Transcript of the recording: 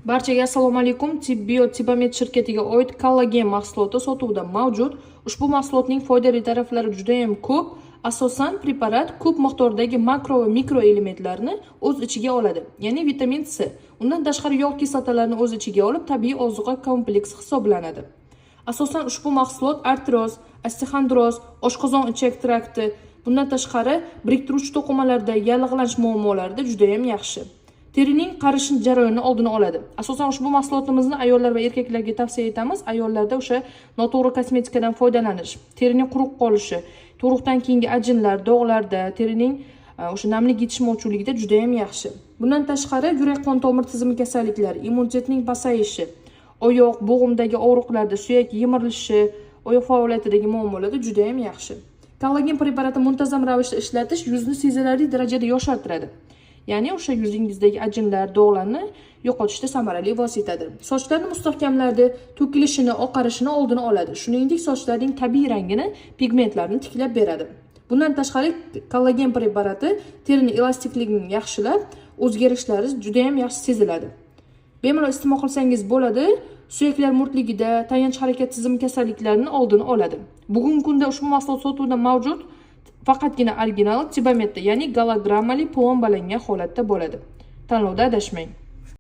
Barchaga assalomu alaykum. Tibbiyot Tibamed shirkatiga oid kollagen mahsuloti sotuvda mavjud. Ushbu mahsulotning foydali taraflari juda ham ko'p. Asosan preparat ko'p miqdordagi makro va mikro elementlarni o'z ichiga oladi, ya'ni vitamin C. Undan tashqari yog' kislotalarini o'z ichiga olib, tabiiy ozuqa kompleksi hisoblanadi. Asosan ushbu mahsulot artroz, osteoxondroz, oshqozon ichak trakti, bundan tashqari biriktiruvchi to'qimalarda yallig'lanish muammolarida juda ham yaxshi. Terining qarishi jarayonini oldini oladi. Asosan ushbu mahsulotimizni ayollar va erkaklarga tavsiya etamiz. Ayollarda o'sha noto'g'ri kosmetikadan foydalanish, terining quruq qolishi, tug'ruqdan keyingi ajinlar, dog'larda, terining o'sha namlik yetishmovchiligida juda ham yaxshi. Bundan tashqari yurak qon tomir tizimi kasalliklari, immunitetning pasayishi, oyoq, bo'g'imdagi og'riqlarda, suyak yemirilishi, oyoq faoliyatidagi muammolarda juda ham yaxshi. Kollagen preparati muntazam ravishda ishlatish yuzni sezilarli darajada yoshartiradi. Ya'ni o'sha yuzingizdagi ajinlar, dog'larni yo'qotishda samarali vositadir. Sochlarni mustahkamlaydi, to'kilishini, oqarishini oldini oladi. Shuningdek, sochlarning tabiiy rangini, pigmentlarini tiklab beradi. Bundan tashqari kollagen preparati terining elastikligini yaxshilab, o'zgarishlari juda ham yaxshi seziladi. Bemalol iste'mol qilsangiz bo'ladi. Suyaklar murtligida, tayanch harakat tizimi kasalliklarining oldini oladi. Bugungi kunda ushbu mahsulot sotuvda mavjud. Faqatgina original Tibamedda, ya'ni gologrammali plombalangan holatda bo'ladi. Tanlovda adashmang.